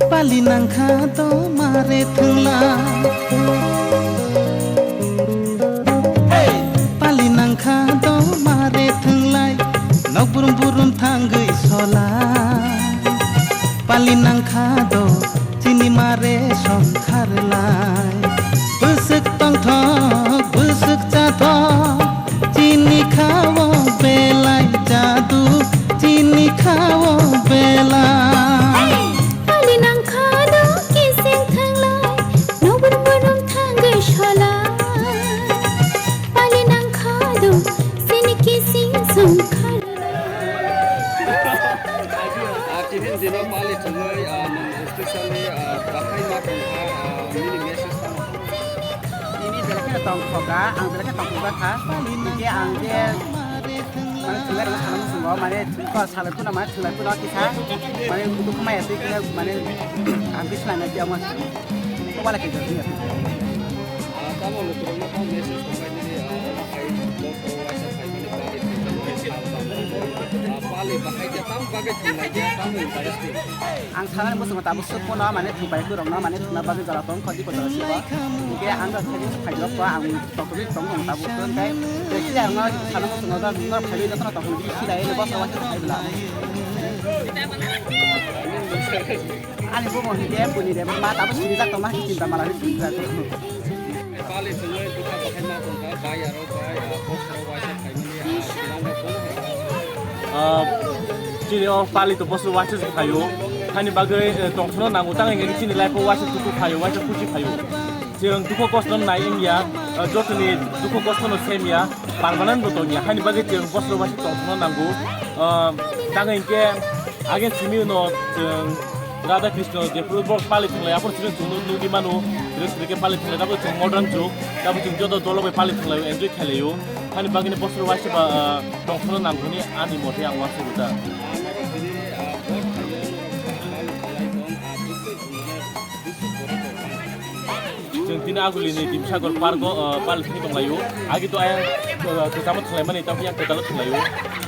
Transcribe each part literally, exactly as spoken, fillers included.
Pali nangkha do mare thwngla. Hey! Pali nangkha do mare thwnglai. Nok burum burum thangwi sola. Pali nangkha do chini mare songkharlai. Bwswk tongthok, bwswk chathok. Chini khao belai jadu, chini khao belai. Pali nangkha do kising thanglai, nobor borom thangwi solai. Pali nangkha do sini kising songkharlai. Ah, tini dino pali thangwi, ah, nang specially, ah, bahai ma tongkha, ah, nini message tamo? Ini belai kheno tongkha, ang belai kheno tongkha kha. Hingke ang je, mane, thwnglai rwna sana muchungo, mane, thwngkha salai phano, mane, thwnglai phano kisa, mane, dukhu maya twi kheno, mane, ang kisa nai tiyama. Ko wala khe jor. Ah, tamo lukurokno tamo message tongbai nini, ah, omo hai, bo, bo, waisa phaimani bagwi tongkha, sal tamo, ah, pali bahai khe tamo bagwi thwnglai khe tamo interesting. Ang sanani muchungo tabuk swk phano, mane, thwngpai kwrwngno, mane, thwngna bagwi jora tong kho, diko jora siko. Hingke ang rok thaibo phaijak kho, ang tongthokgwi tong tong tabuk swk, hingke, tei khe ang no sana muchungo, jora, jora phaiwi jotono tongthokgwi khilai, eno bosa waisa phai bwla. Ani bumung hingke, buini de, ma tabuk sinijak tongma, hingke chinta mala hinwi sinijak. Pali thwngwi bwkha bahai ma tongkha, bai aro bai, ah, boss rok waisa phaimani, ah, sinamrok bono hai. Ah, chini o pali to boss rok waisa se phaio. Hani bagwi, eh, tongthokno nango, tang hingke chini life o waisa tuku phaio, waisa khusi phaio. Chwng dukhu kosto no nai wngya, ah, jotoni dukhu kosto no semya, permanent bo tongya. Hani bagwi chwng boss rok waisa tongthokno nango. Ah, tang hingke age simi no chwng Radha Krishna jephuru bo pali thwnglai, aphuru chwng chwng nukdi mano, sri sri khe pali thwnglai, tabuk chwng modern jug, tabuk chwng joto dolo bai pali thwnglai, enjoy khlai laio. Hani bagwino bosor waisa ba, ah, tongthokno nang hwnwi ani mote ang uansukha. Chwng tini agulini Dimsagor park o, ah, pali thwngwi tonglaio. Agi to ayang, ah, kwchamo thwnglaimani, tabuk yang kwchalo thwnglaio.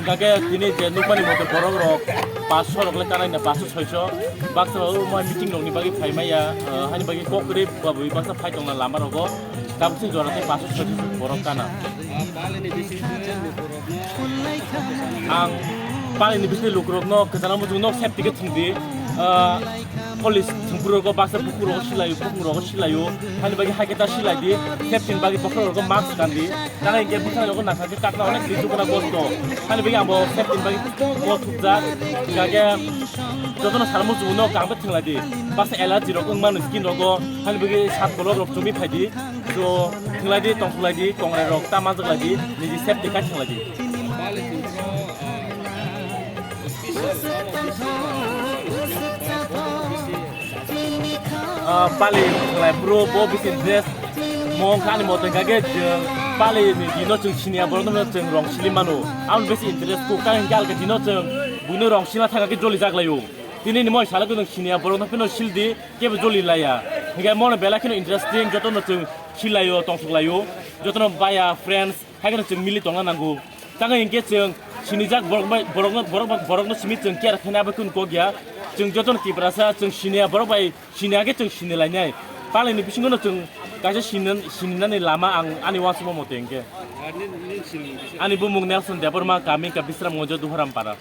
Hwnkha khe tini je nukmani mote borok rok paanch sho rok le kanai na, paanch sho soi sho. Baksa rok omo meeting rokni bagwi phai maya, ah, hani bagwi kok kwrwi ba bui baksa phai tongna lama rogo. Tabuk se jora tei paanch sho soi sho borok kana. Ang palini bisni lukurokno kwchana muchungno safety khe thwngdi. Ah, police thwngphuru rogo baksa bukur rogo silaio, bukur rogo silaio. Hani bagwi hai khe ta silai di. Safety ni bagwi bokhorok rogo mask kandi. Tang hingke bwskango nangkha khe kakna onek rijukna kosto. Hani bagwi ang bo safety ni bagwi bo thupjak. Hingkha khe jotono sana muchungo no kaham khe thwnglai di. Baksa allergy rok wngmano skin rogo. Hani bagwi sat kolok rok chumui phai di. So thwnglai di, tongthwlai di, kongrai rok ta manjaklai di, niji safety khai thwnglai di. Ah, pali thwnglai bro bo bisi dress mo wngkha ani mote hingkha khe chwng pali ni dino chwng siniya borok no chwng rong sili mano. Aboni bisi interest kuk ta hingkhe alka dino chwng buino rong silna thangkha khe joli jak laio. Tini ni moi salai khe chwng siniya borok no phino sil di kebo joli laya. Hingkhe mono belai kheno interesting joto no chwng sil laio tongthok laio joto no baya friends. Hai kheno chwng mili tongna nango. Tang hingkhe chwng sinijak borok bai, borokno, borok bai, borokno simi chwng care khaina abo kunu kok ya. Chwng jotono Tiprasa, chwng siniya borok bai siniya khe chwng sinilainai. Palini bisingono chwng kaisa sini, sininani lama ang ani uansukma mote hingkhe. Ani bumung Nelson Debbarma, kami ka Bisramganj, Duharam para.